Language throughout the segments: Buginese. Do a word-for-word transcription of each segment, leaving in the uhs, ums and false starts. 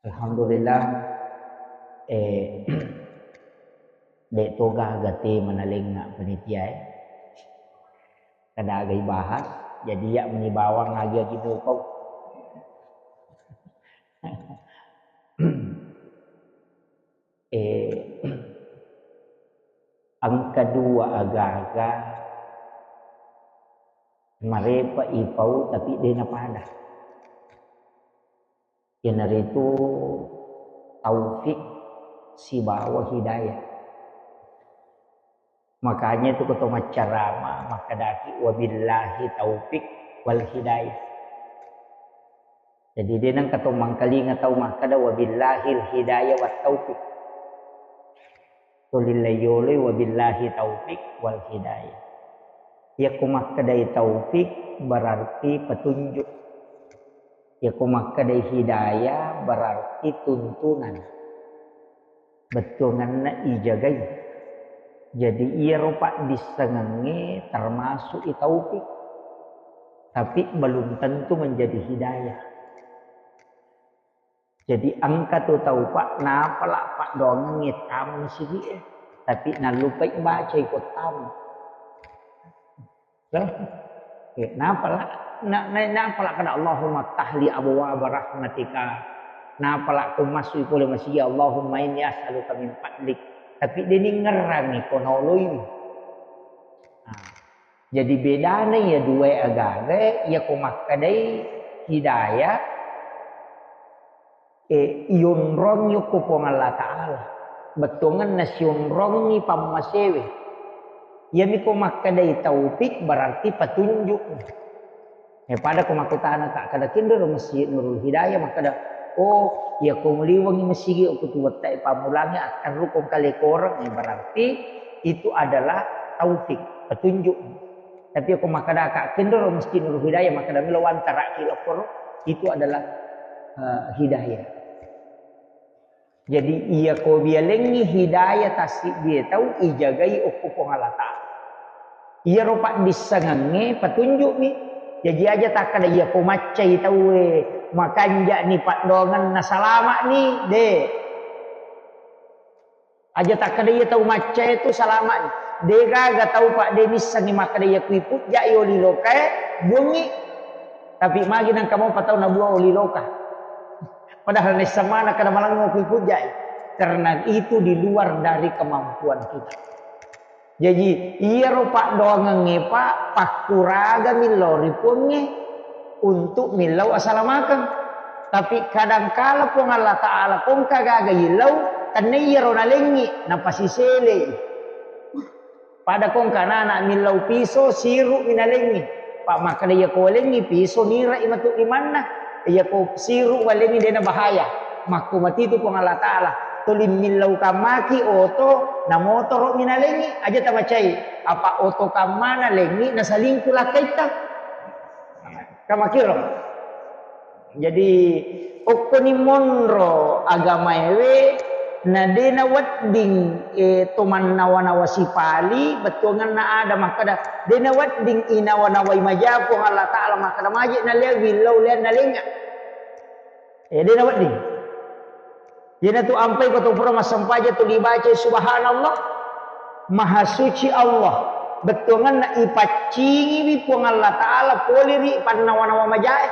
Alhamdulillah, eh, de' toga gate manalengnga panitia, eh. Kada aga ibahas, jadi ya meni bawang agi-agi mupau. Eh, engka dua agaga marepa ipau tapi de' napada. Iyanaritu taufik sibawa hidayah. Makanya itu ko to maccarama makkadaki, "Wabillahi taufik wal hidayah." Jadi, de' nengka to mangkalinga tau makkada, "Wabillahil hidayah wat taufik." Tuli laiyoloi, "Wabillahi taufik wal hidayah." Iyako makkedai taufik berarti petunjuk. Iyako makkedai hidayah berarti tuntunan. Bettuangenna ijagai. Jadi, iyaro paddissengengnge termasuk i taufik, tapi belum tentu menjadi hidayah. Jadi, engka tu tau, Pak, napala paddoangengnge tama masigi'e, tapi nallupai bacai ko tama. Loh? Eh, napala, na, na, napala kada, "Allahumma ftahli abwaba rahmatika." Napala ko masui pole masigi, "Allahumma inni as'aluka min fadlik." Tapi de' ningngerangi ko naoloiwi. Nah, jadi bedana iya dua agaga, iya ko makkedai hidayah, eh, ionrongi okko Puang Allah Ta'ala. Bettuangenna sionrongi pammasewe. Iyami ko makkedai taufik berarti petunjuk. Eh, pada ko makkutana, "Kak, kada kinro ro Masjid Nurul Hidayah?" Makkeda, "Oh, iya ko muliwengi masigi okko tu wettae pammulangi akkarukong kalekoreng." Eh, berarti itu adalah taufik, petunjuk. Tapi ko makkeda, "Kak, kinro ro Masjid Nurul Hidayah?" Makkeda, "Melo wantara ki lokkoro." Itu adalah, eh, hidayah. Jadi, iya ko bialengngi hidayah tassibbie tau, ijagai okko Puang Allah Ta'ala. Iyaro paddissengengnge petunjukmi. Jaji aja takkeda, "Iya ko maccai tauwe, makanja'ni paddoangenna, salama'ni." De'. Aja takkeda, "Iya tau maccae tu salama'ni." De' gaga tau, Pak, de' missengngi makkeda, "Iya kui pujja'i oli lokae, buangngi." Tapi magi nengka mopa tau nabuang oli loka. Padahal naisseng maneng kada malengngo kui pujja'i. Karena itu di luar dari kemampuan kita. Jaji, iyaro paddoangengnge, Pak, pakkuraga millau ri Puangnge untuk millau asalamakeng. Tapi kadangkala Puang Allah Ta'ala kongka gaga illau, tennia iyaro nalengngi, napasiselei. Pada kongka anak-anak millau piso, siru' mi nalengngi. Pak, makkeda, "Iya ko walengngi piso, nira'i matu limanna. Iya ko siru' walengngi, de' nabahaya." Makko matitu Puang Allah Ta'ala. Tuli millau kammaki oto, na motoro' mi nalengngi, aja tamacai. Apa oto kammana lengngi, nasalingku lakkaitta. Kamakiro. Jadi, okkoni monro agamaewe, na de' nawedding, eh, to mannawa-nawa sipali, bettuangenna ada makkeda, de' nawedding inawa-nawai maja Puang Allah Ta'ala makkeda, "Maje' nalea willau leanna lengnga." Eh, de' nawedding. Iyanatu ampai ko to pura massempajang tuli bacai, "Subhanallah, Maha Suci Allah." Bettuangenna ipaccingiwi Puang Allah Ta'ala pole ri pannawa-nawa majae.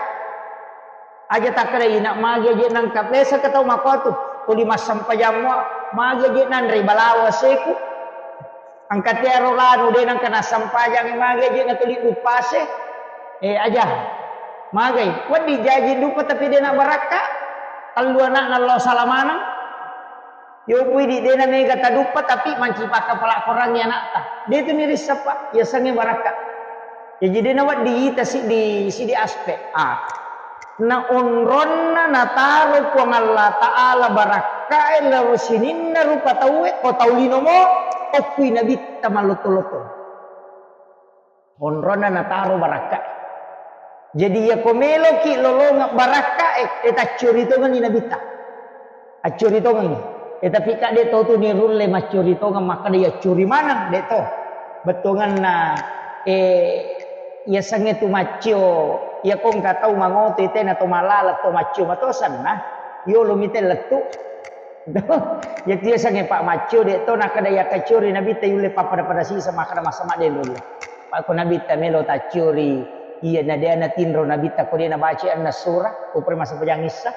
Aja takkeda, "Ina magi aje nangka biasa ke tau makotu, tuli massempajang mua, magi aje nanre balawa seku." Engka tiaro lanu de' nengka nassempajangi, magi aje natuli duppase. Eh, aja. Magai. Wedding jaji duppa tapi de' nabarakka. Tellu anakna lao salamaneng. Yopu idi' de' namega taduppa tapi manci pakkapala korangngi anakta. De' tu nirissappa. Yasengnge barakka. Jaji de' nawedding ita siddi, siddi aspek. Ah. Na onronna nataro Puang Allah Ta'ala barakkae lao ri sininna rupa tauwe, ko tau linomo, okkui nabitta mallotto-lotto. Onronna nataro barakkae. Jadi, iyako meloki lolongeng barakkae, e, taccuri tongenni nabitta. Accuri tongengngi. E, tapi ka de' to tu nirulle maccuri tongeng makkeda yaccuri maneng, de' to. Bettuangenna, e, yasengnge tu maccio, iyako engka tau mangoto, tena to malala to maccio mato senna. Yolo mite lettu. Yati sange Pak Maccio de to nakkeda yakka ciori Nabitta yulle pappada-pada sisa makkeda massama de nulle. Pak ko Nabitta melo tacciori, iya na de natinro Nabitta ko de nabaca anna sura, ko pre massempajang issa.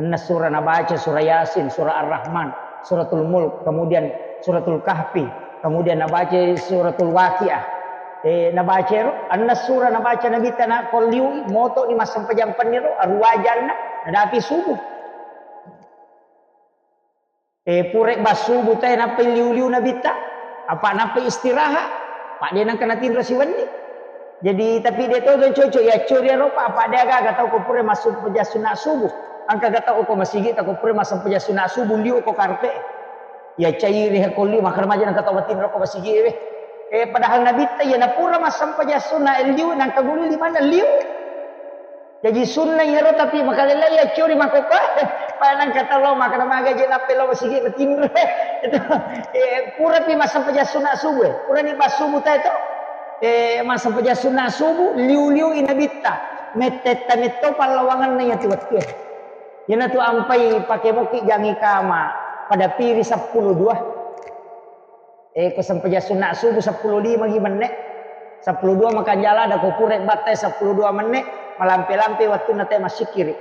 Anna sura nabaca sura Yasin, sura Ar-Rahman, suratul Mulk, kemudian suratul Kahfi, kemudian nabaca suratul Waqiah. Eh, nabaca ro, anna sura nabaca Nabitta na kolliu moto ni massempajang penniro, aruwajanna, nadapi subuh. Eh, pura bassubu tae nappai liu-liu Nabitta, apa nappai istirahat, pak de nangka natinro siwenni. Jadi tapi de to cocok ya cori ro pak, apa de aga-aga tau ko pura massempajang sunna subuh. Angka ga tau ko masigi ta ko pura massempajang sunna subuh liu ko karpe. Ya cairi ha ko liu, makkeda maja nangka tau matinro ko masigi we. Eh, padahal Nabitta ya napura massempajang sunna liu nangka gulu limanna liu. Jaji sunna iyaro, tapi makalellai accuri makkokkoe. Pada nangka tau lao makkeda maga je nappai lao masigi matinro. Itu, eh, purapi massempajang sunna subuh, eh. Purani passubu tae to. Eh, massempajang sunna subuh, liu-liu i Nabitta. Mettetta metto pallawanganna iyatu wettue. Iyanatu ampai pake moki jangi kama pada piri seppulo dua. Eh, ko sempajang sunna subuh seppulo lima gi menne. Seppulo dua makanja lada ko pura battai seppulo dua menne, malampe-lampe wattunna tae massikkiri.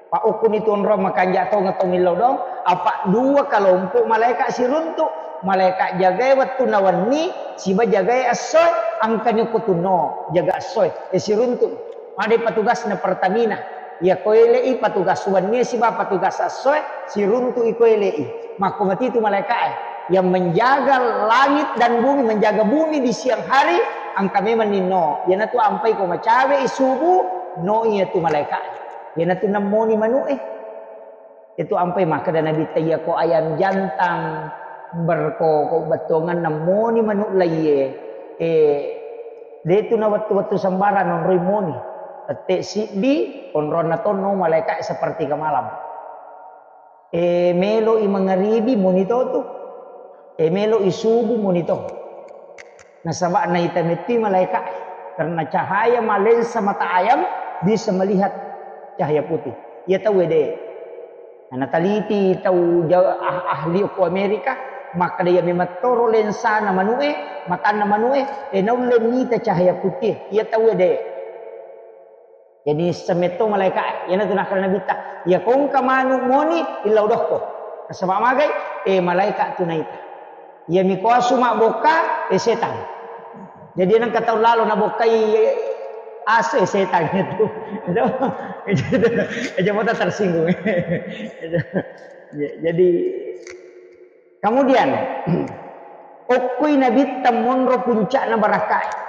Pa ukkuni tu onrong makanja tongeng to millau dong, apa dua kalompo malaeka siruntu. Malaeka jagae wattunna wenni, siba jagae essoe, angkani ko tunno jaga essoe, eh, siruntu. Pada patugasna Pertamina. Iya ko ele'i patugas wennie siba patugas essoe, siruntu'i ko ele'i. Makko matitu malaeka'e. Yang menjaga langit dan bumi, menjaga bumi di siang hari, angka memang ni no. Iyanatu ampai ko macawe'i subuh, no iyatu malaeka'e. Iyanatu nemmoni manu'e. Itu ampai makkeda Nabitta, iya ko ayam jantan berkokok bettuanganna moni manu' laiye, eh, de tu na wettu-wettu sembarang nonroi moni. Tette siddi, onronna tonno malaeka sepertiga malam. Eh, melo i mangaribi moni to tu. Eh, melo i subuh moni to. Nasaba naita mettui malaeka'e, karena cahaya malensa mata ayam bisa melihat cahaya putih. Iya tau ede. Nah, nataliti tau ja-, ah-, ahli ko Amerika, makkeda iya memettoro lensana manu'e, matanna manu'e, e naulle mita cahaya putih. Iya tau ede. Jadi, semetto malaeka, iyanatu nakkeda Nabitta, "Iya kongka manu moni, illau dokko." Nasaba magai, eh, malaeka tu naita. Iya mikoasu mabbokka, eh, setang. Jadi, nengka tau lalo nabokkai ase, eh, setang itu. Itu, itu, itu, itu, itu tersinggung. Itu. Ja-, jadi, kemudian, okkoi Nabitta monro puncakna barakkae.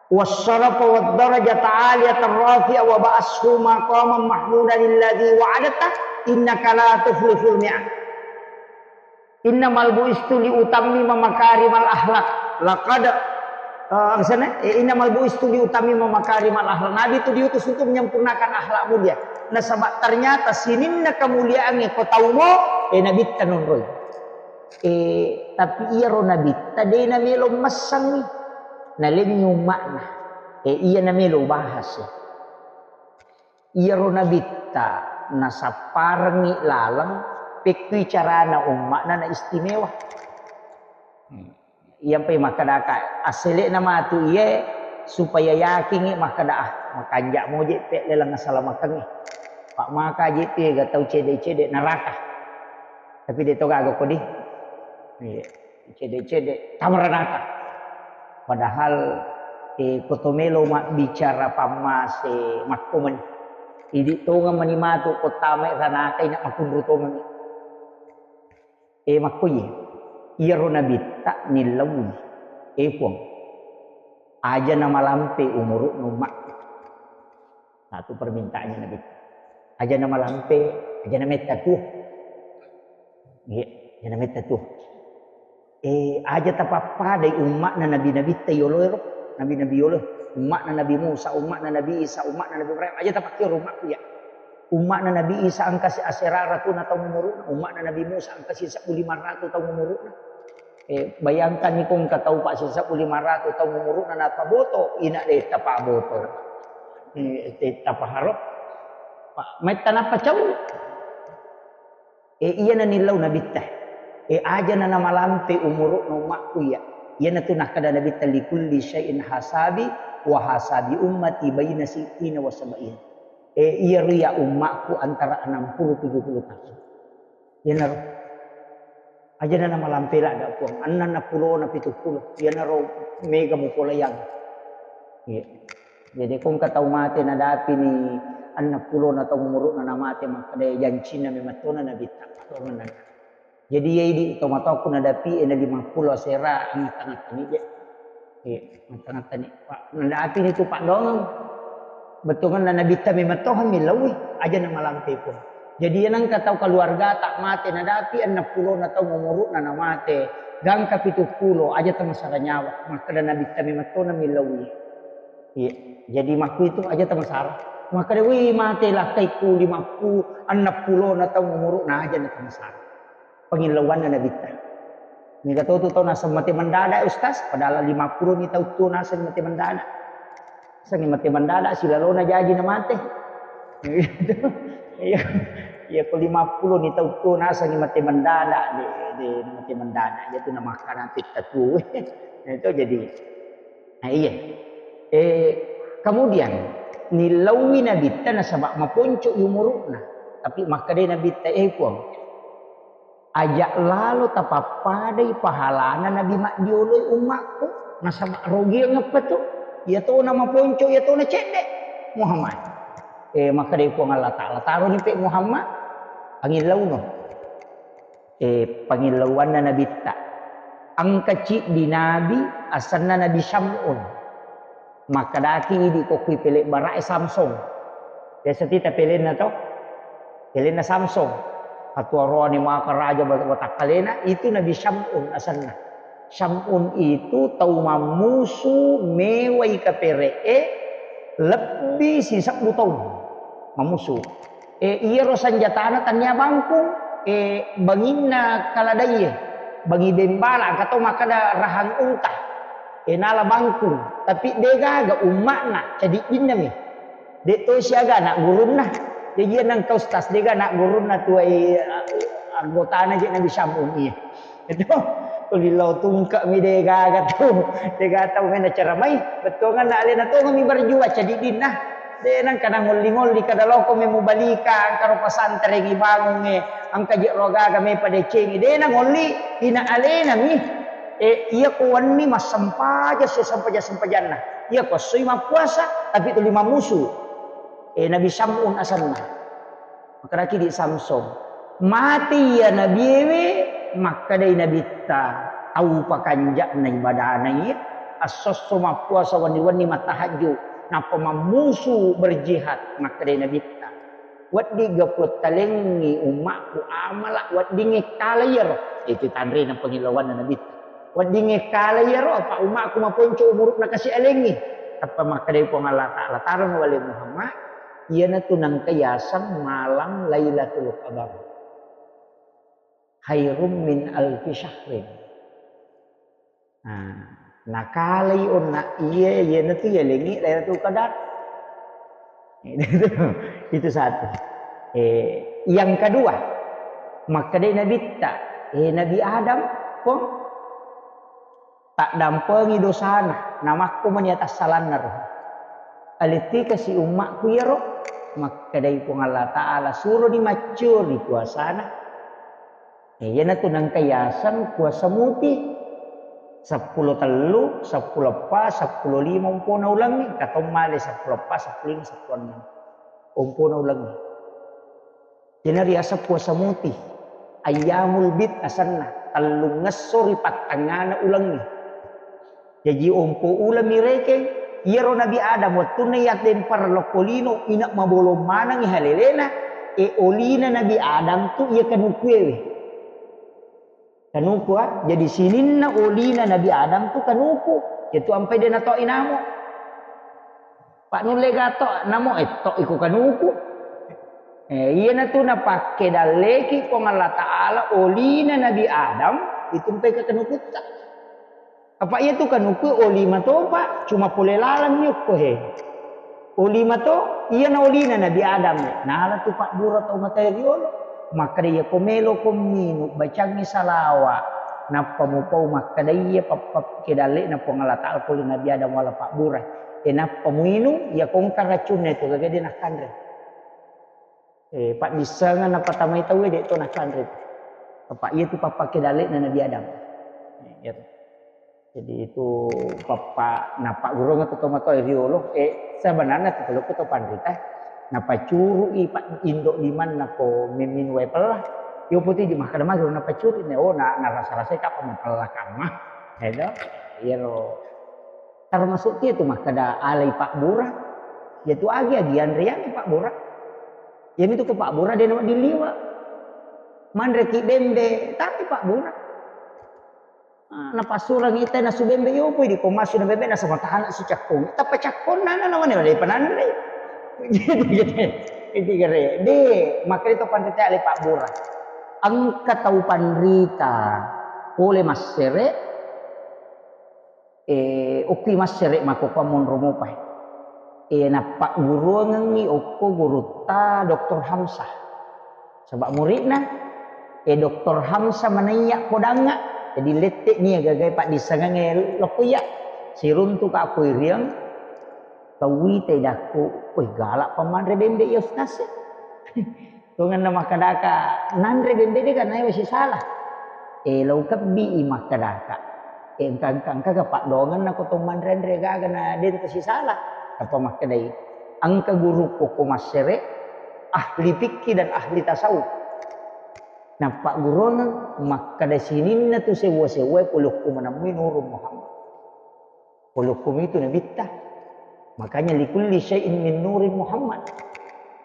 Wassarafa waddarajata aliyatan rafi'a wa ba'ashu maqaman mahmudan alladzi wa'adta innaka la tukhliful mi'ad. Innamal bu'istu li utammima makarimal akhlak. Laqad, eh, sana, eh, innamal bu'istu li utammima makarimal akhlak. Nabi itu diutus untuk menyempurnakan akhlak mulia. Nasaba ternyata sininna kemuliaannya ko taumo, eh, Nabitta nonroi. Eh, tapi iyaro Nabitta de namelo messangngi. Nalenni umma'na. Eh, iya namelo bahas, ya. Iyaro Nabitta nasapparengngi laleng pekkui carana umma'na na istimewa. Hmm. Iyampai makkedaka, assele'na matu iye supaya yakingngi makkeda, ah, makanja moje pe leleng asalamakengnge. Pak maka je tu ega tau cede-cede neraka. Tapi de to gaga kodi. Iya. Cede-cede tama ranaka. Padahal, eh, ko to melo mabbicara pammase makko meni. Idi tongeng meni matu ko tamai ranaka ina makunru tongeng. Eh, makko iye. Iyaro Nabitta nillaui. Eh, Puang. Aja namalampe umuru'na umma'. Nah, itu permintaannya Nabi. Aja namalampe, aja nametta tuo. Iya, aja nametta tuo. Eh, aja tapappadai umma'na nabi-nabitta yolo ero, nabi-nabi yolo. Umma'na Nabi Musa, umma'na Nabi Isa, umma'na Nabi Ibrahim, aja tapakkiro umma'ku ya. Umma'na Nabi Isa engka si asera ratuna taung umuru'na, umma'na Nabi Musa engka si sebbu lima ratu taung umuru'na. Eh, bayangkan iko engka tau pa si sebbu lima ratu taung umuru'na napaboto, ina de tapaboto. Eh, de tapaharo. Pa-, maitta nappa cau. E, iyana nillau Nabitta. E, ajana namalampe umuru'na ummakku iya. Iyanatu nakkeda Nabitta, "Likulli syai'in hasabi, wa hasabi ummati baina sittina wa sab'in." E, iyaro iya ummakku antara enam puluh tujuh puluh tahun. Iyanaro. Ajana namalampe ladda, Puang. Enneng pulona pitu pulo. Iyanaro mega mupoleang. Iya. Jadi, ko engka tau mate nadapini enneng pulona taung umuru'na namate, makkeda jancinna memettona Nabitta. Jadi, iya idi tomatoakku nadapi e na lima pulo asera, angatta-ngattani je. Iya, angatta-ngattani. Pa-, nadapini tu paddoangeng. Bettuanna Nabitta memettoha millaui, aja namalampe pun. Jadi, iya nengka tau keluargata mate nadapi enneng pulona taung umuru'na namate, gangka pitu pulo, aja tamasara nyawa. Makkeda Nabitta memettona millaui. Iya. Jadi makku itu aja tamasara. Makkeda, "Wih, mate lakkaikku lima pulo, enneng pulona taung umuru'na aja na tamasara." Pangillauanna Nabitta. Mega to tu tau naseng mate mendadak, Ustaz, padahal lima pulo ni tau tuo naseng mate mendadak. Nasengi mate mendadak, silalona jaji na mate. Iya. Iya, ko lima pulo ni tau tuo nasengi mate mendadak, de, de, mate mendadak. Iya tu na makkana titta tuo. Itu jadi Nah, iya. Eh, kemudian, nillaui Nabitta nasaba maponco'i umuru'na. Tapi makkedai Nabitta, "Eh, Puang, aja lalo tapappadai pahalana nabi maddioloi ummakku, nasaba rogiang eppa tu, iya tona maponco, iya tona cedde." Muhammad. Eh, makkedai Puang Allah Ta'ala, "Taroni pe Muhammad, angillauno." Eh, pangillauanna Nabitta. Engka ciddi nabi, asenna Nabi Syam'un. Makkedaki idi ko kui pele' bara'e Samsung. Biasa tita pelenna to? Pelenna Samsung. Atuaroani maka raja wa-, watakkalena, itu Nabi Syam'un asenna. Syam'un itu tau mammusu mewai kapere'e lebbi sisebbu taung. Mammusu. Eh, iyaro sanjatana tania bangkung, eh, banginna kaladaie, bangi bembala, engka to makkeda rahang unta. Eh, nala bangkung, tapi de gaga umma'na, cadiddinna mi. De to siaga anak gurunna. Jaji nengka ustaz de ga anak gurunna tuai, eh, anggotana je Nabi Syam'un iya. Itu, ulillau tungke mi de gaga tu. De gaga tau mena ceramai, bettuanna alena tongeng mi berjuang cadiddinna. De nengka nangolli-ngolli kada loko me mubalika, engka ro pesantren ibangungnge, engka je ro gaga me padecengi. De nangolli, ina alena mi. Eh, iya ko wenni massempajang, sesempajang-sempajanna. Iya ko essoi mappuasa, tapi tuli mammusu. Eh, Nabi Syam'un asenna. Makkedaki di Samsung, "Mate iya nabiewe," makkedai Nabitta, "tau pakanja'na ibadana iya, assosso mappuasa wenni-wenni mattahajju, nappa mammusu berjihad," makkedai Nabitta. Wedding ga puattalengngi ummakku amala weddingnge kala iyaro. Itu tanrena pangillauanna Nabitta. Weddingnge kala iyaro, apa ummakku maponco umuru'na kasi alengngi. Tappa makkedai Puang Allah Ta'ala, "Tareng wale Muhammad, iyanatu nengka yaseng malam Lailatul Qadar. Khairum min alfi syahrin." Nah, nakalai onna iya, iyanatu yalengngi Lailatul Qadar. Itu satu. Eh, yang kedua, makkedai Nabitta, "Eh, Nabi Adam, Puang, taddampengi dosana, namakko mani atassalanna ro. Aletti kasi ummakku iyaro," makkedai Puang Allah Ta'ala, "suroni maccuri puasana." Eh, iyanatu nengka yaseng puasa muti. Seppulo tellu, seppulo eppa, seppulo lima ompona ulengnge, engka to male seppulo eppa, seppulo lima, seppulo enneng. Ompona ulengnge. Iyanariaseng puasa muti. Ayyamul bid asenna, tellungngesso ri pattengngana ulengnge. Jaji ompo uleng mi rekeng, iyaro Nabi Adam wettunna yaddempareng lokko lino, ina mabolong manengngi halelena, e, olina Nabi Adam tu iya kanukuewe. Kanuku, ah, jadi sininna olina Nabi Adam tu kanuku, iyatu ampai de natoi namo. Pa nulle gato namo etto iko kanuku. Eh, iyanatu napakke dalleki Puang Allah Ta'ala olina Nabi Adam, itu mpai ke kanukutta. Apa iya tu kanuku oli matopa, cuma pole laleng mi okko he. Oli mato, iyana olina Nabi Adam, nala tu pabbura tau matoa riolo. Makkeda, iyako meloko minung, bacangngi salawa, nappa mupau makkeda, iya pappakke dalle'na Puang Allah Ta'ala pole Nabi Adam wala pabbura. E, nappa muinung, iyako engka racunna itu, gaga de nakkanre. E, paddissengeng napatamai tauwe, de to nakkanre. Apa iya tu pappakke dalle'na Nabi Adam. E, iya tu. Jadi itu pappa-, nappagguruang tu tomatoa riolo, eh, sebenarnya tu telokku to panrita, napacurui pa indo limanna ko memminung wae pella. Yo putih di makkeda magi napacurui ne, oh, na, narasa-rasai kapang mapella kamma. Edo, iyaro termasuk ki tu makkeda alai pabbura. Ya tu agi-agi anreang pabbura. Jadi tu ko pabbura de nawedding liwa. Manre ki bembe, tapi pabbura. Ah, napassurang ita nasu bembe, yo poi di ko masu na bembe nasaba tahana su cakkong. Tappa cakkonna na nawane wale pananre. Jadi gede. Jadi gere. De, makanya to panrita ale pabbura. Engka tau panrita pole massere, eh, okki massere mako ko monro mopai. Eh, nappagguruangengngi okko gurutta Doktor Hamsah. Saba muridna, eh, Doktor Hamsa manaiya podangnga. Jadi lette nia gagai paddissengengnge lokko iya. Siruntu ka ko iriang, tau wita idakku, weh, galak pamanre bembe iya, Ustaz. Tongenna makkedaka, nanre bembe de ganae wesi sala. Eh, lau kebbi i makkedaka. Eh, engka, engka, engka ga paddoangenna ko to manre-anre gaga na den to sisala. Apa makkedai, engka gurukku ko massere, ahli fikih dan ahli tasawuf. Nappagguruangeng makkeda sininna tu sewwa-sewwae polokku manemmui Nurun Muhammad. Polokku mitu nabitta. Makanya likulli syai'in min nurin Muhammad.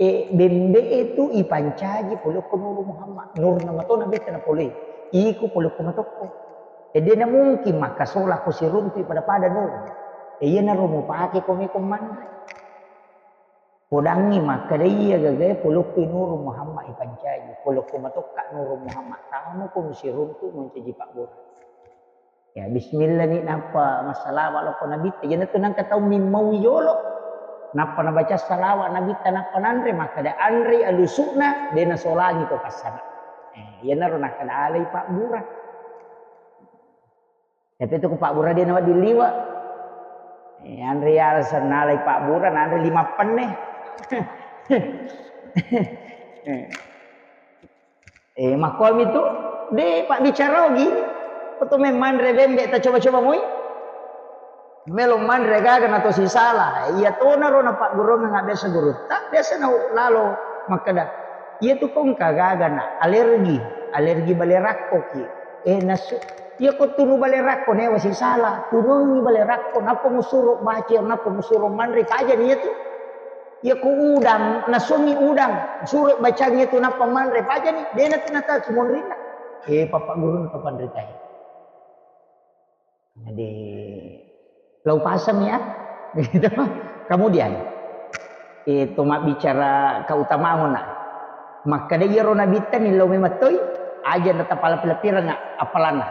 E, bembe e tu ipancaji polokku Nurun Muhammad. Nurna mato nabitta napolei. Iku polokku matokko. E, de na mungkin makkasola ko siruntu pada-pada nur. E, iyanaro mupake ko meko manre. Podangngi makkeda iya gagae polokku Nurun Muhammad ipancaji, polokku matokka Nurun Muhammad, tamu ko musiruntu mancaji pabbura. Ya, bismillah ni nappa massalawa lokko nabitta. Jana tu nangka tau mimmau yolo. Nappa nabaca salawa nabitta nappa nanre, makkeda anre alusukna, de nasolangi ko kassana. Eh, iyanaro nakkeda alai pabbura. Tapi itu ku pabbura de nawedding liwa. Eh, anre ya sennalai pabbura, nanre lima penne. Eh. Eh, makkuami tu, de pabbicara ogi. Ko to memmanre bembe ta coba-coba moi. Melo manre gaga na to sisala. Iya tonaro napagguruangeng biasa gurutta, biasa na lalo makkeda, iya tu kongka gaga na alergi, alergi bale rakko ki. Eh, nasu, iya ko tunu bale rakko newa sisala, tunungi bale rakko, nappa musuro baca, nappa musuro manre, pajani iya tu. Iya ko udang, nasungi udang, suro bacang iya tu nappa manre, pajani, dena tu nata sumonrinna. Eh, papa guru na to panritai. Jadi, lau pasang ya. Begitu. Kemudian, itu mabbicara keutamaan, nah. Makkeda iyaro nabitta ni lau memang toi, aja na tapala pila-pirang appalanna.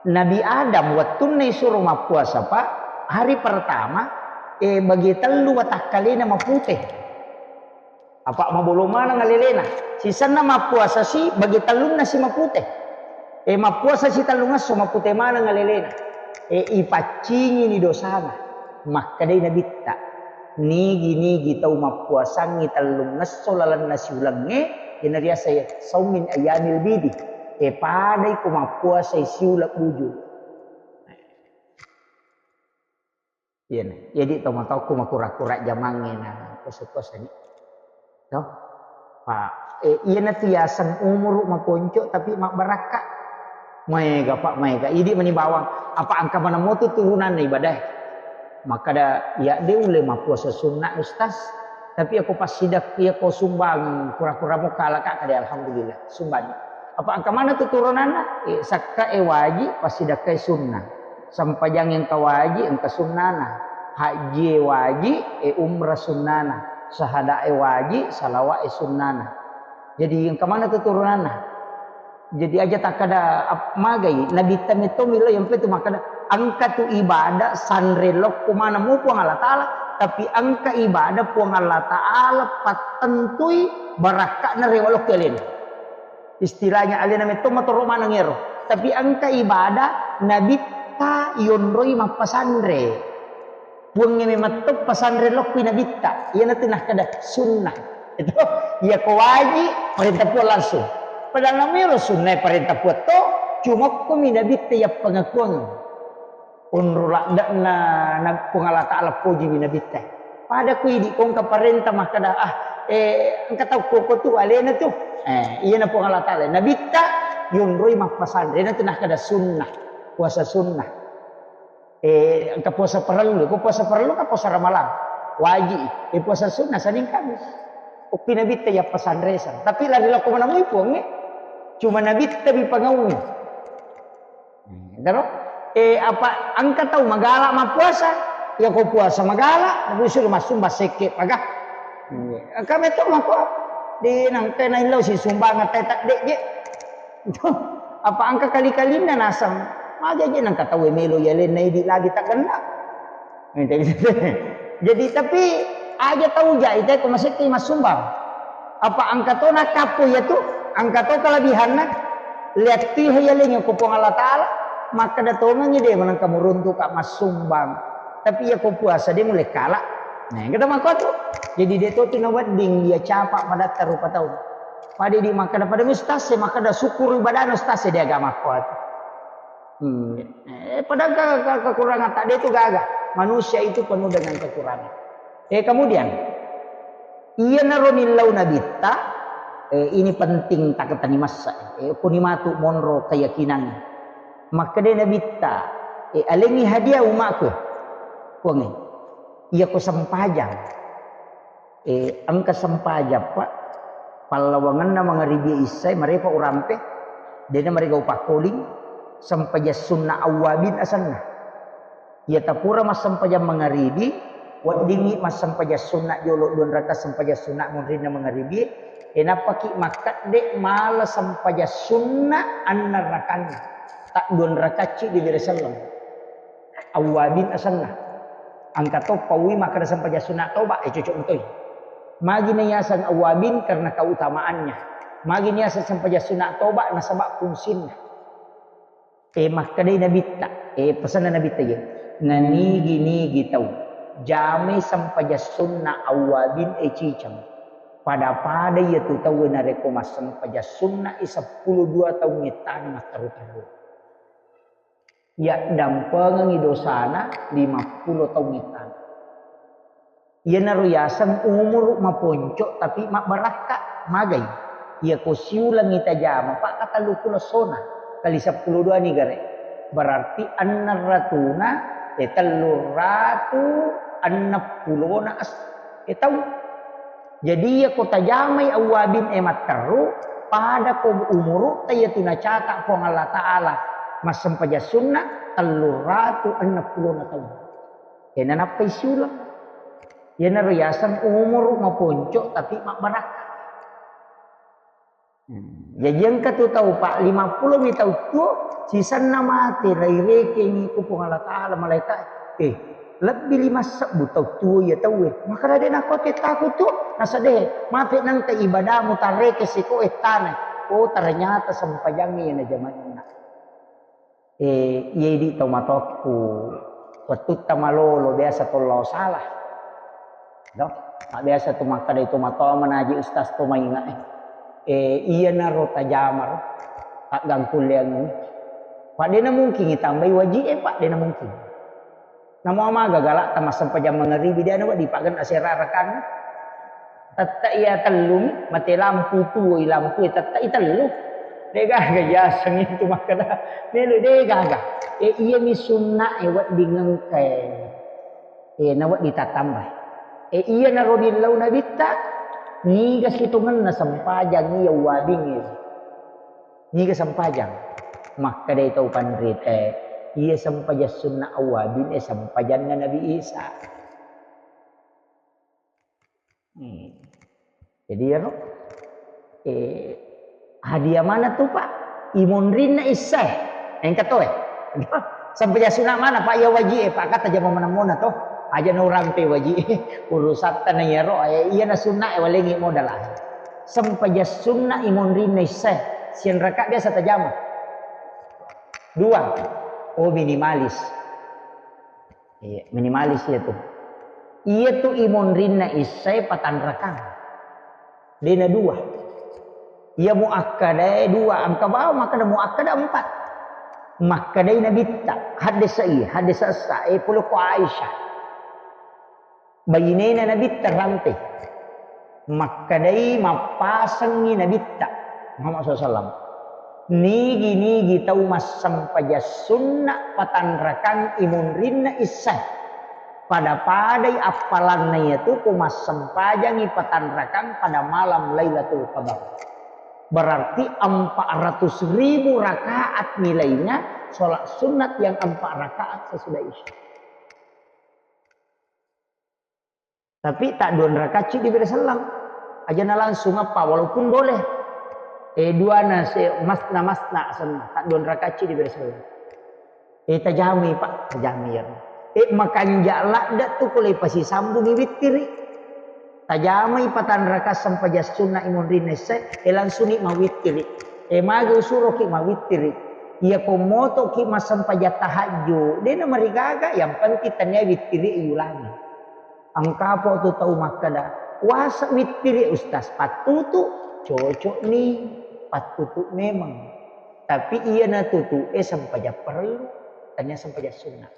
Nabi Adam wettunna isuro mappuasa, Pak, hari pertama, eh, bagi tellu watakkalena mapute. Apa mabolo maneng alelena. Sisenna mappuasa si, bagi tellunna si mapute. Eh, mappuasa si tellungesso mapute maneng alelena. Eh, ipaccingini dosana. Makkedai nabitta, nigi-nigi tau mappuasangngi tellungesso lalenna siulengnge, iyana riasai saumin ayyamil bidi. Eh, padai ko mappuasai siuleng buju. Iyana. Jadi tomatoakku makura-kura jamangnge na koso-kosoni. To? Pa, eh, iyana tu yaseng umuru makonco tapi mabbarakka. Maega, Pak, maega. Idi mani bawang. Apa engka maneng motu turunanna ibadah. Makkeda, ya de ulle mappuasa sunna, Ustaz. Tapi ako passidakka, ako sumbang kura-kura mukala ka, kade alhamdulillah. Sumbang. Apa engka maneng tu turunanna? Eh, sakka e waji, passidakka e sunna. Sempajang engka waji, engka sunnana. Haji e waji, e umrah sunnana. Sahada e waji, salawa e sunnana. Jadi engka maneng tu turunanna. Jadi aja takkada ap-, magai, nabitta metto milo yang itu makkada engka tu ibadah sanre lokko maneng mu Puang Allah Ta'ala, Tapi engka ibadah Puang Allah Ta'ala pattentui barakka'na rewa lokki alena. Istilahnya alena metto matoro maneng ero. Tapi engka ibadah nabitta yonroi mappasanre. Puangnge memetto pasanre lokki nabitta. Iyanatu nakkeda sunnah. Itu, iya ko waji, parenta Puang langsung. Padahal namero sunnah parenta Puang to, cuma komi nabitta yappangakuang. Onro ladde'na na-, Puang Allah Ta'ala pojiwi nabitta. Pada ku idi ko engka parenta makkeda, ah, eh, engka tau koko tu alena tu. Eh, iyana Puang Allah Ta'ala. Nabitta yonroi mappasanre, iyanatu nakkeda sunnah. Puasa sunnah. Eh, engka puasa parellu, ko puasa parellu kan puasa ramalang. Waji. Eh, puasa sunnah Senin Kamis. Okki nabitta yappasanre sa. Tapi lari lokko manamui Puangnge. Cuma nabitta mi pangaui. Daro? Eh, apa engka tau magala mappuasa? Ya ko puasa magala, nabi suruh massumbang sekke paga. Engka metto mako. Di nangka naillau si sumbang atai tadde je. Apa engka kali-kalinna nasang. Maga je nangka tau melo ya lenna idi lagi tak kena. Jadi, tapi aja tau ja, ita ko masetti massumbang. Apa engka to nakappo iya tu, engka to kelebihanna, liattui hayaleng ko Puang Allah Ta'ala, makkeda tongengi de manengka muruntu ka massumbang. Tapi iya ko puasa de mulai kala. Nah, kita mako tu. Jadi de to tu nawedding dia capa padatta rupa tau. Pada di makkeda pada ustaz e, makkeda syukur ibadahna ustaz e di agama ko tu. Hmm. Eh, padahal ke-, ke-, kekurangan tak ada itu gaga. Manusia itu penuh dengan kekurangan. Eh, kemudian, iyanaro millau nabitta, eh, ini penting taketani massa. Eh, kuni matu monro keyakinan. Makkeda nabitta, eh, alengi hadiah umakku. Kuangi. Iya ko sempajang. Eh, engka sempajang, Pak. Pallawangenna mangaribi issae, marepa urampe, dena marega upakkoling, sempajang sunna awwabin asenna. Iya tapura massempajang mangaribi, weddingngi massempajang sunna jolo dua raka sempajang sunna munrinna mangaribi, e nappaki makkedde mala sempajang sunna annang rakanna, tak dua rakacci di bere selleng. Awwabin asenna. Engka to paui makkeda sempajang sunat toba, eh, cocok metoi. Magi naiaseng awwabin karena keutamaannya. Magi niaseng sempajang sunat toba nasaba fungsinna. Eh, makkedai nabitta, eh, pesanna nabitta ye. Nanigi-nigi tau jamai sempajang sunna awwabin, eh, ciceng. Pada-pada iya tu tau narekko massempajang sunna i seppulo dua taung ittana matteru-teru. Yaddampengengngi dosana lima puluh taung ittana. Iyanaro yaseng umuru maponco tapi mabbarakka, magai. Iya ko siulengngi tajama, pakka tellu pulo sona kali seppulo dua ni gare. Berarti enneng ratuna, eh, tellu ratu enneng pulona es-, eh, taung. Jadi, iya ko tajamai awwabin e matteru, pada ko umurutta iya tu nacata Puang Allah Ta'ala massempajang sunna, tellu ratu enneng pulona taung. E, nanappai siuleng. Iyanaro yaseng umuru maponco tapi mabbarakka. Hmm. Jaji engka tu tau, Pak, lima pulo mi tau tuo, sisenna mate, nairekengi ku Puang Allah Ta'ala, malaika, eh, lebbi lima sebbu tau tuo iya tauwe. Makkeda de nakko tettaku tu, nasaba de, mate nengka ibadamu tareke siko ettana. Oh, ternyata sempajangnge iya najamainna. Eh, iya idi tau matokku, wettutta malolo biasa to lao sala. Do? Mabbiasa tu makkeda itu matoa manaji ustaz to mainga, eh. Eh, iyanaro tajamaro, taggangkulleangngi. Pak, de namungkingi tambai waji e, Pak, de namungkin. Namo amaga galak ta massempajang mangaribi, de anu, Pak, dipaggen asera rakan. Tette iya tellumi, mate lampu tuo i lampu e, tette i tellu. De gaga yaseng itu makkeda. Melo de gaga. E, iyami sunna e wedding engka e. E, nawedding tatambai. E, iyanaro dillau nabitta, niga sitongenna sempajang iya uwabing e. Niga sempajang. Makkedai tau panrita e, iya sempajang sunna awwabin e sempajanna Nabi Isa. Hmm. Jadi, iyaro, eh, hadiah mana tu, Pak? Imonrinna issae. Engka to, eh. Sampai jasuna mana, Pak? Ya waji, eh, Pak, kata jama mana mona to. Aja' na urampe waji urusatta na iyaro, eh, iyana sunna e walengngi modala. Sempajang sunna i monrinna issae, sianraka biasa tajama. Dua, oh minimalis. Iya, minimalis iya tu. Iya tu i monrinna issae patanrakang. Dena dua. Iya muakkadae dua, engka bawang makkada muakkada empat. Makkedai Nabitta, haddesa i, haddesa essa, eh, pole ko Aisyah. Bainena Nabitta rampe. Makkedai mappasengngi Nabitta Muhammad sallallahu alaihi wasallam. Nigi-nigi tau massempajang sunna patanrakang i monrinna issae. Pada-padai appalanna iyatu ko massempajangi patanrakang pada malam Lailatul Qadar. Berarti empat ratus ribu rakaat nilainya sholat sunat yang empat rakaat sesudah Isya. Tapi tak dua rakaat ci diberi selang. Aja na langsung apa, walaupun boleh. Eh, dua na se-, masna-masna asenna, tak dua rakaat ci diberi selang. Eh, tajamai, Pak, tajamai ya. Eh, makanja' ladda tu ko le pasisambungi wittiri. Tajamai patanraka sempajang sunna i monrinna issae, eh, langsung ni mawittiri. Eh, magi usuroki mawittiri. Iya ko motoki massempajang tahajud, dena marigaga, yang penting tania wittiri iulangi. Engkapo tu tau makkeda, "Puasa wittiri, Ustaz." Pattutu, cocok ni, pattutu memang. Tapi iya natutu e sempajang parellu, tania sempajang sunna.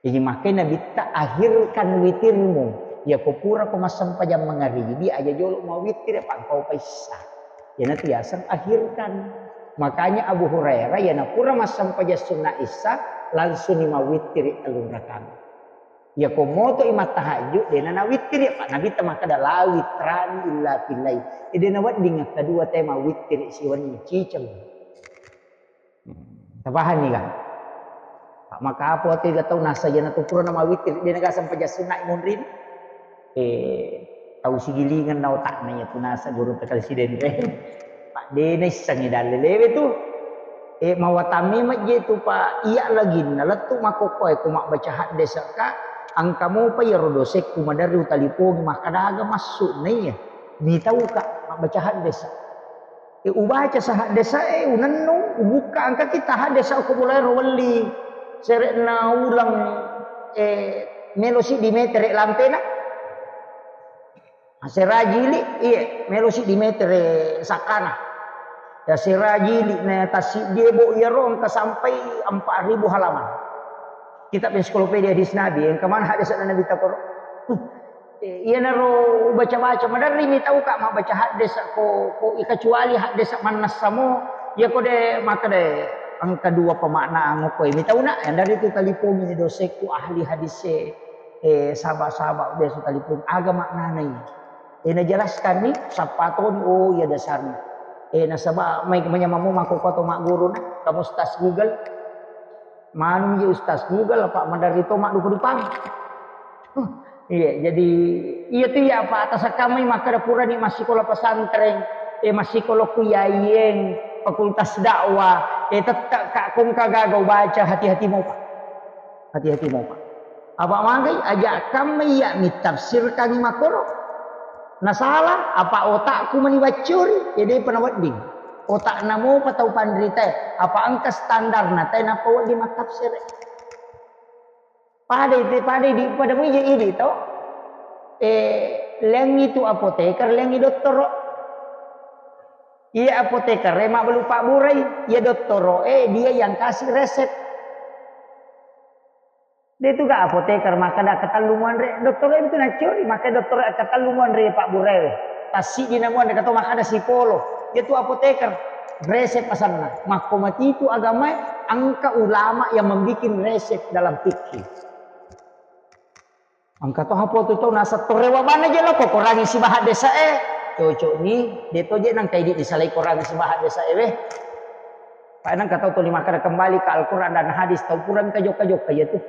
Jadi makanya Nabitta, "Akhirkan witirmu." Ya ko pura ko massempajang mangaribi, aja jolo mawittiri, apa engkau paissa. Yana tiaseng akhirkan. Makanya Abu Hurairah, yana pura massempajang sunna isya, langsung ni mawittiri tellung rakaat. Iya ko moto i mattahajud, dena nawittiri, Pak. Nabitta makkeda, "La witrani illa fil lail." E, dena wedding kedua te mawittiri siwenni, ciceng. Tapahani ga? Pak, maka apa te ga tau nasa jana tu pura na mawittiri, dena ga sempajang sunna i monrin. Eh, tau sigilingan na otakna iya tu nasa guru tekal sidenre. Pak, dena issengi dalle lewe tu. Eh, mawatami majje tu, Pak, iya laginna lettu makkokkoe ko mabbaca haddesa ka, engka mopa iyaro dosekku maderri utalipongi makkadaga massu na iya. Mitauka mabbaca haddesa. Eh, ubaca sa haddesa e, unennu, ubukka engka kita haddesa ko bolaero welli. Sere'na uleng, eh, melo siddi metere lampena. Asera jili, iye, melo siddi metere sakkana. Ya, asera jili na tassiddi ebo iyaro engka sampai empat ribu halaman. Kitab ensiklopedia hadis Nabi, engka mana haddesa Nabi takoro. Eh, iyanaro ubaca-baca, maderri mitauka mabbaca haddesa ko, ko, kecuali haddesa mannessamo, iya ko de makkeda engka dua pemaknaan ko, eh, mitauna, yang dari tu talipongi dosekku ahli hadis e. Eh, saba-saba biasa talipung, aga maknana iya? Eh, najelaskan ni, sappa toni, oh, iya dasarna. Eh, nasaba mai manyamammu makkokkoe to magguru na, kamu Ustaz Google. Manung je Ustaz Google, apa maderri to maddupa-dupang. Huh, iya, jadi iya tu iya apa atas kamai makkeda purani massikola pesantren, eh, massikola ku I A I N, fakultas dakwah, eh, tette ka kongka gaga ubaca, hati-hati mopa. Hati-hati mopa. Apa magai aja kamma iya mitafsirkangi makkoro. Nasala, apa otakku mani waccuri, ya depa nawedding. Otakna mopa tau panritae, apa engka standarna tae nappa wedding mattafsir. Padai te, padai di, pada muja idi to. Eh, lengi tu apoteker, lengi dottoro. Iya apoteker e mabbalu pabburai, iya dottoro e dia yang kasih resep. De tu ga apoteker makkeda ketellu muanre, dottoro e tu naccori, makkeda dottoro e ketellu muanre pabburai. Tassiddi na muanre, kato makkeda sipolo. Iya tu apoteker, resep asanna. Makko matitu agamae, engka ulama yang membikin resep dalam fikih. Engka to hapotu to nasa torrewa bana je lo ko korangi sibaha desa e. Cocok ni, de to je nang kaidi disalai korangi sibaha desa e we. Pak nang katau tuli makkeda kembali ke Al-Quran dan hadis, tau purang ka jokka-jokka iya tu.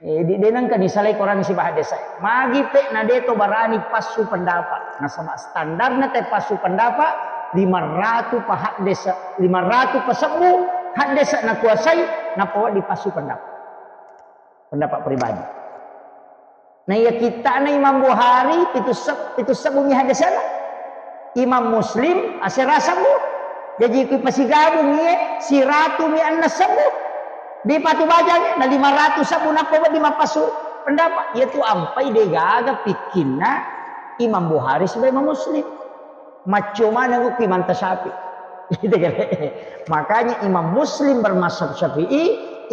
Eh, di, de nang ka disalai korangi sibaha desa e. Magi pe na de to barani passu pendapat. Nasaba standarna te passu pendapat lima ratu pa haddesa, lima ratu pa sebbu haddesa nakuasai, nappa wedding passu pendapat. Pendapat pribadi. Nah, iya kittana Imam Bukhari, pitu seb-, pitu sebbu mi hadesana. Imam Muslim, asera sebbu. Jaji ku pasigabung iye, siratu mi anna sebbu. Di patu bajang, na lima ratu sebbu nappa wedding mappasu pendapat. Iya tu ampai degaga pikkinna Imam Bukhari sibawa Imam Muslim. Maccio maneng ku Imam Syafi'i. Makanya Imam Muslim bermazhab Syafi'i,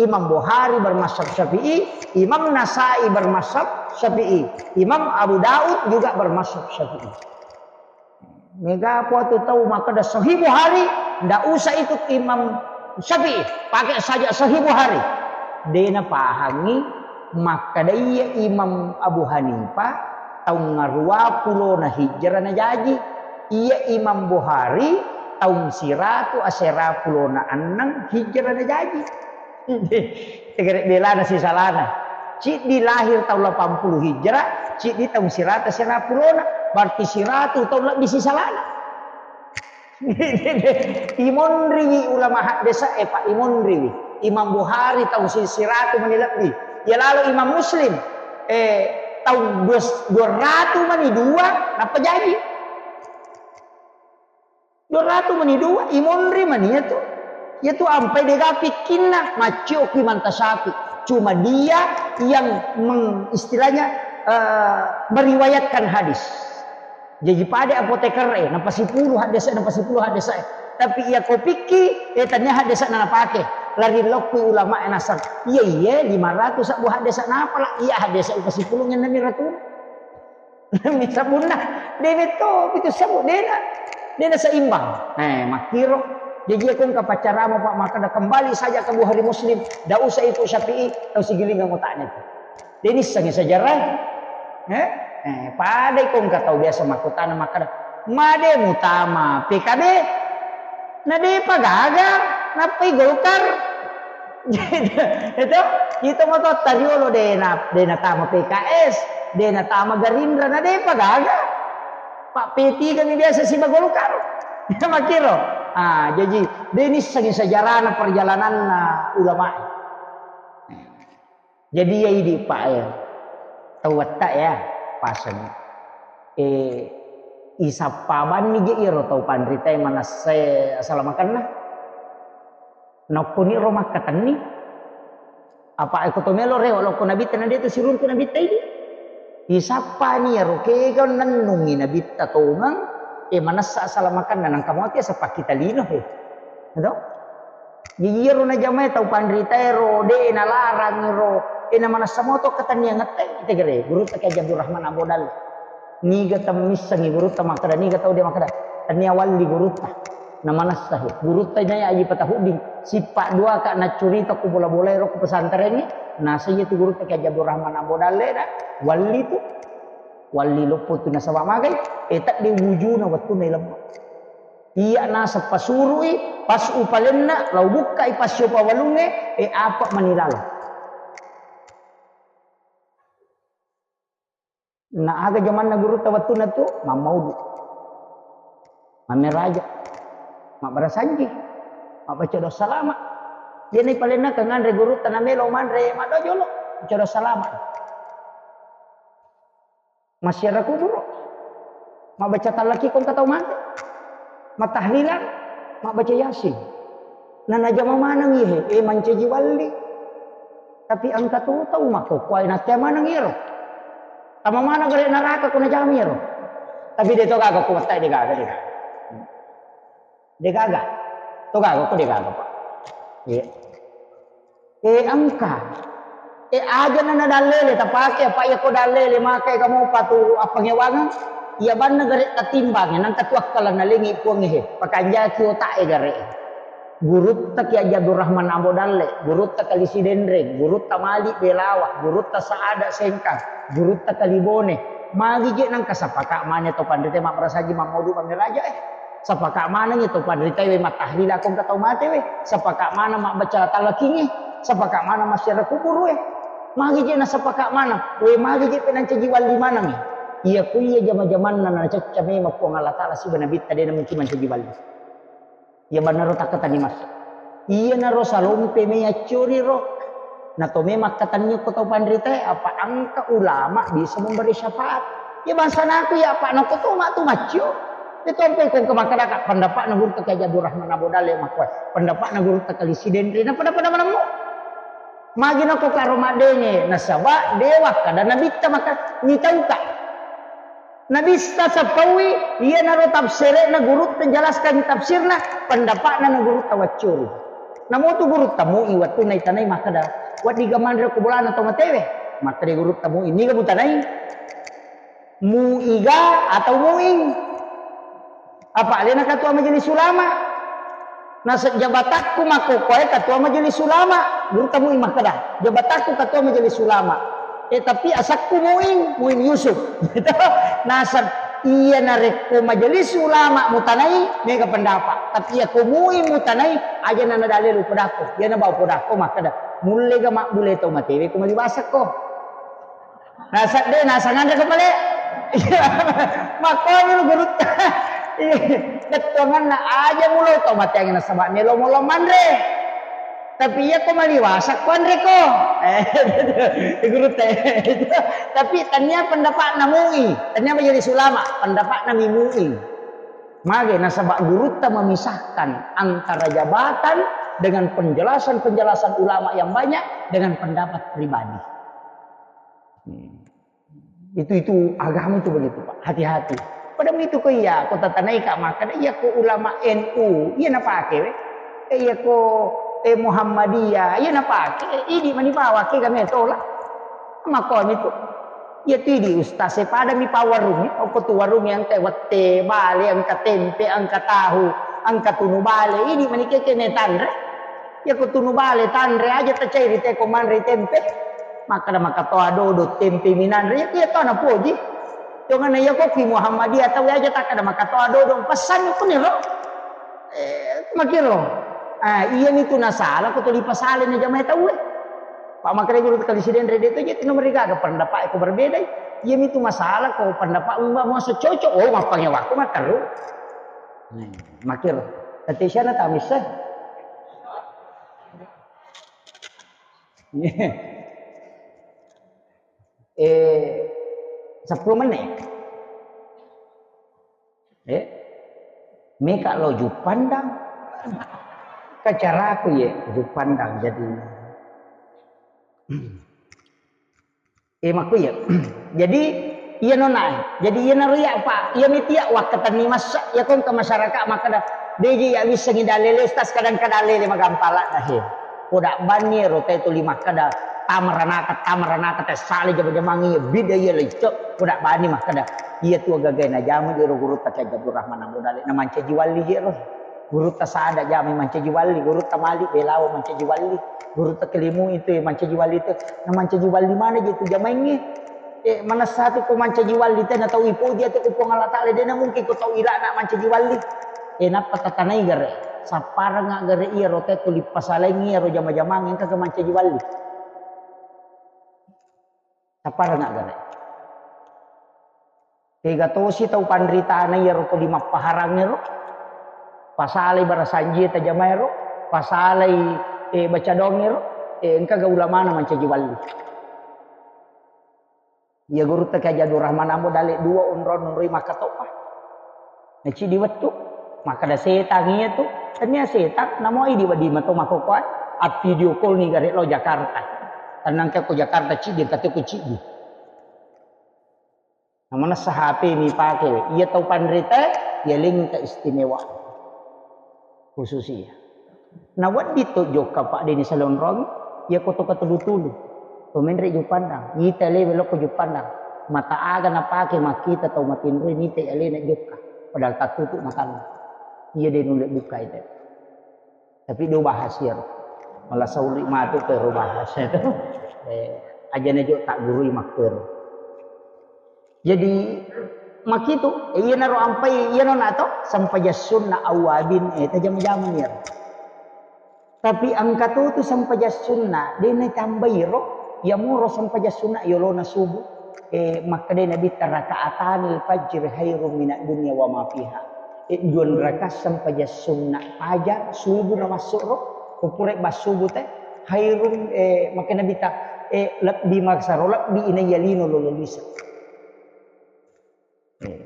Imam Bukhari bermazhab Syafi'i, Imam Nasai bermazhab Syafi'i, Imam Abu Daud juga bermazhab Syafi'i. Mega po tu tau makkeda Sahih Bukhari, ndak usah ikut Imam Syafi'i, pakai saja Sahih Bukhari. Dena pahangi makkeda iya Imam Abu Hanifah taung ngarua pulona hijrah najaji. Iya Imam Bukhari taung siratu asera pulona annang hijrah najaji. Tegere belana sisalana. Ciddi lahir taung lapan puluh hijrah, ciddi taung siratu asera pulona. Berarti siratu taung lebbi sisalana. Imonriwi ulama haddesa'e, Pak, imonriwi. Imam Bukhari taung si-, siratu mani lebbi. Ya lalu Imam Muslim, eh, taung dua, dua ratu mani dua, nappa jaji. Dua ratu mani dua, imonri mani ya tu. Ya tu ampai dega pikkinna, maccio ku Imam Syafi'i. Cuma dia yang meng-, istilahnya, eh, meriwayatkan hadis. Jaji pada apoteker e, napasipulu haddesa, napasipulu haddesa e. Tapi iya ko pikki, eh, tania haddesa na napake. Lari lokku ulama e nasang. Iya, iya, lima ratu sebbu haddesa napala. Iya haddesa upasipulungenna mi ratu. Mi sabunna. Dewe to, pitu sebbu, dena. Dena seimbang. Eh, makkiro. Jaji aku engka pacarama, Pak, makkeda kembali saja ke Bukhari Muslim. Ndak usah ikut Syafi'i, tau sigilingang otaknya itu. De nissengngi sejarah. Eh? Eh, padai ko engka tau biasa makkutana makkeda, "Made mutama P K B?" Na depa gaga, nappai Golkar. Itu, itu moto tariolo de na, de natama P K S, de natama Gerindra, na depa gaga. Pak P tiga mi biasa siba Golkar. Makkiro. Ah, jaji de nissengngi sejarahna perjalananna ulama. Jadi iya idi, Pak, ya. Tau wetta ya, paseng. Eh, isappa banni je iyaro tau panritae manassae asalamakenna. Nokkoni ro makkatenni. Apa eko to melo rewa lokko nabitta na de to siruntu nabitta idi. Isappani iyaro kega nennungi nabitta tongeng, eh, manassa asalamakenna nangka moti sappa kita lino he. Edo? Iyaro najamae tau panritaero, de nalarang ro, e namanassa moto ka tennia ngette, tegere, gurutta Kiai Haji Abdurrahman Ambo Dalle. Niga temmissengi gurutta makkeda, niga tau de makkeda, tennia walli gurutta. Namanassa he. Gurutta naya Aji Patahuddin, sippa dua ka naccurita ku bola-bolae ro ku pesantrengnge, nasa iya tu gurutta Kiai Haji Abdurrahman Ambo Dalle da, walli tu. Walli loppo tu nasaba magai, e tedde wujuna wettunna ilebba. Iya naseng pasurui, pas upalenna, lao bukkai passio pawalungnge, e apa manilala. Na aga jamanna gurutta wettunna tu, mammaudu. Mammeraja. Mabbarasanji. Mabbaca doa salama. Iyana palenna kanganre gurutta namelo manre maddo jolo. Baca doa salama. Massiara kuburo. Mabbaca tallaki ko engka tau mate. Matahlilan, mabbaca Yasin. Nanajama maneng ihe, e mancaji walli. Tapi engka tu tau makkokkoe nattea maneng iyaro. Tama maneng gare neraka ko najama iyaro. Tapi de to gaga ko wettai de gaga, de gaga. De gaga. To gaga ko de gaga, Pak. Iya. Eh, engka. Eh, aja na, na dallele tapake, apa iya ko dallele make kamu patu appangewangeng? Iya banna gare tatimbang, nang katuakkala nalengi puang he. Pakanjaki otak e gare. Gurutta Kiai Haji Abdurrahman Ambo Dalle, gurutta Kali Sidenreng, gurutta Malik Belawa, gurutta Saada Sengkang, gurutta Kalibone. Magi je nang kasapaka mane to panrite mabbarasaji mammodu mammeraja eh. Sapaka maneng itu panritae we mattahlila ko engka tau mate we. Sapaka maneng mabbaca talakinge. Sapaka maneng massiara kuburu we. Magi je nasapaka maneng. We magi je penancaji walli maneng. Iya ku iya jama-jamanna nacacca memang Puang Allah Ta'ala siba nabitta de na mungkin mancaji walli. Iya bannaro takkatani massa. Iyanaro salompe me accori ro. Na to memang katanya ko tau panritae, apa engka ulama bisa memberi syafaat. Ya bangsa naku ya apa nako to mak tu maccio. Itu ampe ko ke masyarakat pendapat na guru tak Haji Abdurrahman Abu Dale makwa. Pendapat na guru tak kali siden rina pada pada mana mu. Magi nako karo madenge nasaba dewa kada nabitta maka ni tauka. Nabista sappaui, iyanaro tafsire'na gurutta jelaskan tafsirna, pendapa'na na gurutta waccuri. Namo tu gurutta mui wettunna itanai makkeda, "Wedding ga manre ko bolana tau matewe?" Makkeda gurutta mui, "Niga mutanai? Muiga atau muing?" Apa alena ketua majelis ulama? Naseng jabatakku makkokkoe ketua majelis ulama, gurutta mui makkeda, jabatakku ketua majelis ulama. Eh, tapi asakku Muin, Muin Yusuf. Gitu. Naseng, iya narekko majelis ulama mutanai, mega pendapat. Tapi iya ko Muin mutanai, aja nana dalil upodakko. Iya na bau podakko makkeda, mulle ga mabbule tau matewe ko maliwasakko. Naseng de, naseng anre ko pale. Makkomi lu gurutta. Iya, bettuanganna aja mulo tau mateangi nasaba melo molo manre. Tapi iya ko maliwasa ko anre ko. Eh, gurutta. Tapi tania pendapatna mui, tania majelis ulama, pendapatna mi mui. Mage nasaba gurutta memisahkan antara jabatan dengan penjelasan-penjelasan ulama yang banyak dengan pendapat pribadi. Hmm. Itu, itu agama itu begitu, Pak. Hati-hati. Pada itu ko iya, ko tatanai ka makkeda, iya ko ulama N U, iya napake we. Eh, iya ko, eh, Muhammadiyah, iya napake. Eh, idi mani bawa ke game tola. Makkomi tu. Iya tu idi ustaz, eh, pada mi pa warung, eh. Okko tu warung yang te wette, bale, engka tempe, engka tahu, engka tunu bale. Idi mani keke ne tanre. Iya ko tunu bale tanre aja tacairi te ko manre tempe. Makkeda makkatoa dodo tempe minanre, iya iya to napoji. Jongana iya ko ki Muhammadiyah tau aja takkeda makkatoa dodo, pesanni kuniro. Eh, makiro. Ah, iya mitu nasala ko tuli pasale na jamae tau. Pak makkeda guru kali sidenre de to je nomor gaga pendapat ko berbeda. Iya mitu masalah ko pendapat umba masa cocok. Oh, mappange waktu materu. Nah, makiro. Tete siana tamisse. Eh, sepuluh menit. Eh, meka lo Jupandang. Kacaraku ye Jupandang jadi. Eh, makku iya. Jadi, iya nona, eh. Jadi, iya naro iya, Pak. Iya miti iya wakkatenni massa, iya kong ke masyarakat makkeda, "Deji iya wissengi dalele, tas kadang kadalele magampala dah, he." Kodak bani ero te tuli makkeda, "Tamaranaka, tamaranaka, te sale jama-jamangi iya, bida iya lecco." Kodak bani makkeda, "Iya tu agagai najama di ero guru ta Haji Abdurrahman Abu Dale, na mancaji walli je ero." Gurutta Sada jamai mancaji walli, gurutta Malik Belawo mancaji walli, gurutta Kelimu itu mancaji walli itu. Na mancaji walli mana je tu jamaingnge? Eh, manessa tu ko mancaji walli te na tau ipoji ate ko Puang Allah Taala, de na mungkin ko tau ilana mancaji walli. Eh, nappa tatanai gare, sapparengnga gare iya ro te tuli pasalaingi iya ro jama-jamang engka ke mancaji walli. Sapparengnga gare. Tega tosi tau panritana iyaro ko di mappaharangngero, pasalai barasanjie tajamaero, pasalai, eh, bacadongngero, eh, engkaga ulamana mancaji walli. Iya gurutta Haji Abdurrahman Ambo Dale dua onrong onroi makkatoppa. Naciddi wettu, makkeda setang iya tu, tania setang, namo idi wedding mato makkokkoe, a video call ni gare lo Jakarta. Tennangka ko Jakarta ciddi, engka to ko ciddi. Namanessa H P mi pake, iya tau panrita, iya lengi keistimewaan khusus iya. Na wedding to jokka Pak Deni Salonrong, iya ko to katulu-tulu. To menre Juppandang, ita lewe lokko Juppandang. Mata aga napake makkita tau matinroi nita alena jokka. Padahal tattutu matanna. Iya de nulle bukka ita. Tapi do bahas iyaro. Malah sauri matu ke ro bahas itu. Eh, aja na jo tak gurui makkero. Jadi makitu, eh, iyanaro ampai iyano nato sempajang sunna awabin, eh, tajam-jamang iyaro. Tapi engka to tu sempajang sunna, de na tambai ro, ya muro sempajang sunna yolona subuh. Eh, makkeda Nabitta, "Rakaatanil fajri khairum minad dunya wa ma fiha." Eh, dua rakaat sempajang sunna fajar, subuh na masuk ro, kupure bas subuh te, Khairun, eh, makkeda Nabitta, eh, lebbi maksaro, lebbi inaiya lino lolo lisa. Eh,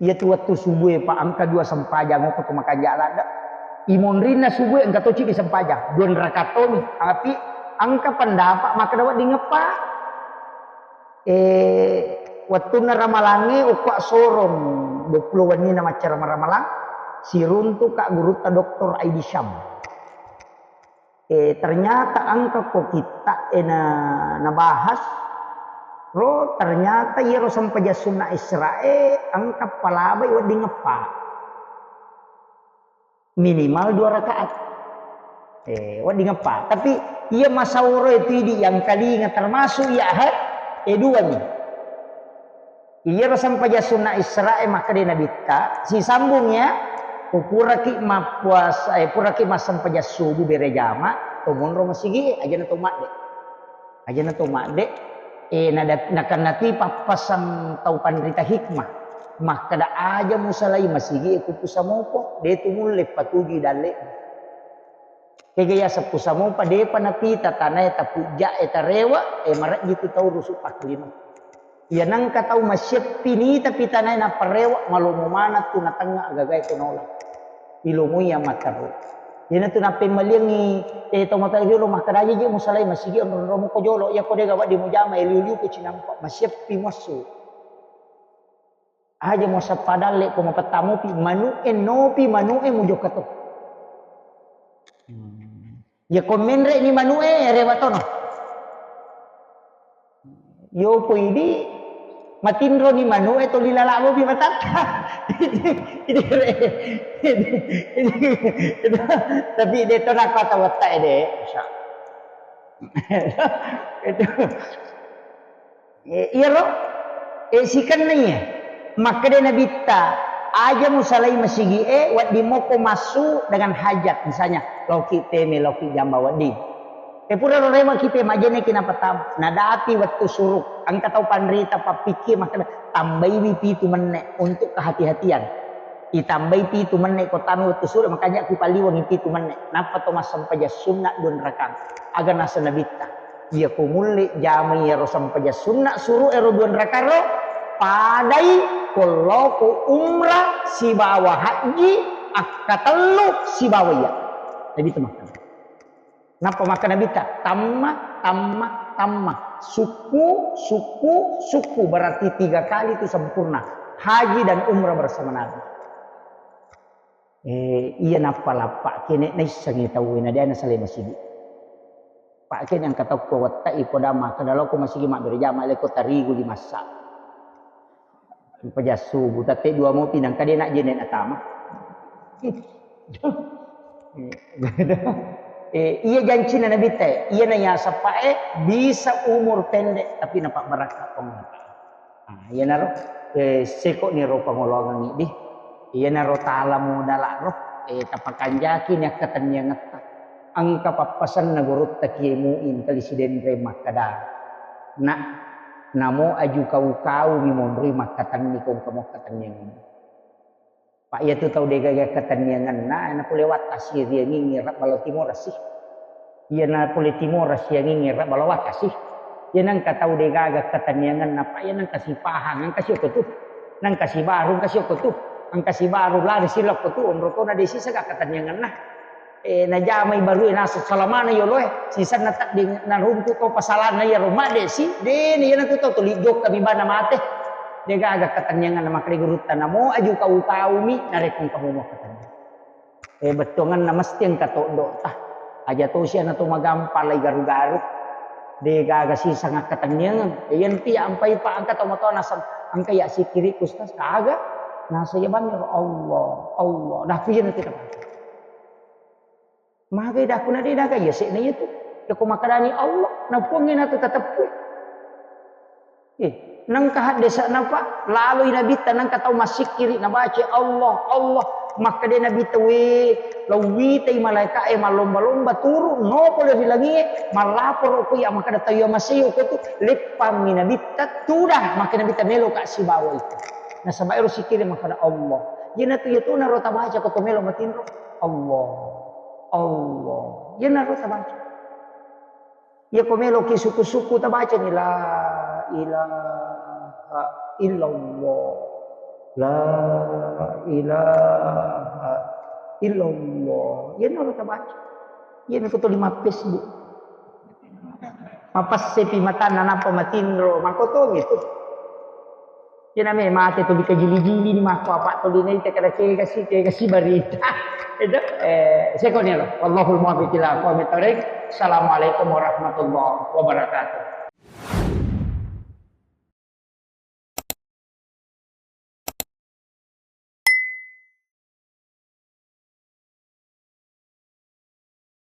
iya tu wettu subuh e, Pak, engka dua sempajang okko tu makanja ladde. Imonrinna subuh e engka toci di sempajang, dua rakaat tomi. Tapi engka pendapat makkeda wedding eppa. Eh, wettunna ramalangnge okko sorong dua puluh wenni na macca ramalang, siruntu ka gurutta Doktor Aidi Syam. Eh, ternyata engka ko kitta e na, nabahas ro, ternyata iyaro sempajang sunna Isra'e engka palabai wedding eppa. Minimal dua rakaat. Eh, wedding eppa. Tapi iya masauro itu idi yang kalinga termasuk iya ha, eh, dua mi. Iyaro sempajang sunna Isra'e makkeda Nabitta, sisambung ya, ku puraki mappuasa, eh, puraki massempajang subuh berejama, to monro masigi e, ajana to madde. Ajana to madde, eh, nada-, nakennati pappasang tau panrita hikmah. Makkeda aja musalai masigi e ku pusamopo, de tu mulle patujui dalle. Kega yaseng pusamopa, depa napita tanae tapujja'e tarewa, e, marejji tu tau rusu pakkalima. Iya nengka tau masyeppi nita pitanae naparewa, malomo maneng tu natengnga agagae ko naola. Ilomoi iya matteru. Iyana tu nappemmaliangngi, e, tau matoa riolo, makkeda aja je musalai masigi onro-onromu ko jolo, iya ko dega wedding mujama, e, liu-liu ko cinampa, masyeppi muassu. Aja muasappa dalle ko mapettamupi, manu'e nopi, manu'e mujokka to. Hmm. Iya ko menre'ni manu'e, rewa tono. Yo ko idi matinroni manu'e, toli lala'bopi matatta. Idi re-, idi, idi, tapi de to nakko tau watta'e de. Masya Allah. Itu. Eh, iyaro, eh, sikenna iya. Makkeda Nabitta, aja musalai masigi e, wedding moko massu dengan hajat, misalnya, loki teme, loki jamba wedding. Eh, pura ro rewaki pe majene ki napatama. Nadapi wettu suruk, engka tau panrita pappikki makkeda, tambaiwi pitu menne untuk kehati-hatian. Itambai pitu menne ko tame wettu suruk, makanya ku paliwangi pitu menne. Nappa to massempajang sunna dua rakaat. Aga naseng Nabitta. Iya ko mulle jamai iyaro sempajang sunna suruh ero dua rakaat ro, padai ko lao ko umrah sibawa haji akkatellu sibawa iya. Jadi itu makkeda. Nappa makkeda Nabitta, tamma, tamma, tamma. Sukku, sukku, sukku. Berarti tiga kali itu sempurna. Haji dan umrah bersama Nabi. Eh, iya nappa lappa kene naissengi tauwe na de nasalai masigi. Pak kene engka tau ko wettai ko dama kada loko masigi mabbere jama leko tarigu di massa. Pajassubu, tatte dua mopi nangka de najjene natama. Eh, iya jancina Nabitta, iya na yasappae bisa umur pendek tapi napabbarakka Puang Allah Ta'ala. Ah, iyanaro, eh, seko'ni ro pangoloangengngi di. Iyanaro tala modala ro, eh, tapakanjaki ni akkatenniangetta. Engka pappasenna gurutta Kiai Muin kali Sidenreng makkeda, "Nak, namo aju kau-kau mi monroi makkatenni ko engka mo akkatenniangeng." Pak, iyatu tau degaga akkatenniangenna, napole wattasi riangingngi rabba lao timorasi. Iya napole timorasi angingngi rabba lao wattasi. Iya nengka tau degaga akkatenniangenna, Pak, iya nengka sipahang, engka siokko tu. Nengka sibaru, engka siokko tu. Engka sibaru lari silokko tu, onro tona de sisaga akkatenniangenna. Eh, najamai barue naseng salamana yoloe, sisenna tedding naruntu to pasalanna iyaro maddesi, dena iyanatu tau tuli jokka mi bana mate. Degaga akkatenniangenna makkeda gurutta, namo aju kau-kaumi narekko engka momo akkatenniang. Eh, bettuangenna mesti engka toddo'ta. Aja tosi ana to magampa lai garu-garu. Degaga siseng akkatenniangeng. Eh, iyanti ampai pa engka tau matoa naseng, engka iya sikkiri Ustaz, kaga. Naseng iya banni Allah, Allah. Dah tu iyanatu tapake. Magai daku na de naga iya sekna iyatu. Yako makkedani Allah, na puangnge natu tateppue. Eh, nengka haddese'na, Pak, laloi Nabitta, nengka tau massikkiri, nabaca Allah, Allah, makkeda Nabitta, "We, lauwitai malaeka'e mallomba-lomba turu, no pole ri langie, mallaporo ko iya makkeda tau iya masei ko tu, leppammi Nabitta, tuda," makkeda Nabitta, "Meloka sibawa iko." Nasaba ero sikkiri makkeda Allah. Iyanatu iyatona ro tabaca ko to melo matinro, Allah, Allah. Iyanaro tabaca. Iya ko meloki suku-suku tabacani la ilaha illallah. La ilaha illallah. Iya nolo tabaca. Iya niko tuli ma Facebook. Mapassepi matanna nappa matinro, makotongi tu. Iya name mate tuli kajili-jili ni mako apa tuli nai te kada kega si, kega si barita. Itu, eh, sekoni lo. Wallahul muwaffiq ila aqwamit thariq. Assalamualaikum warahmatullahi wabarakatuh.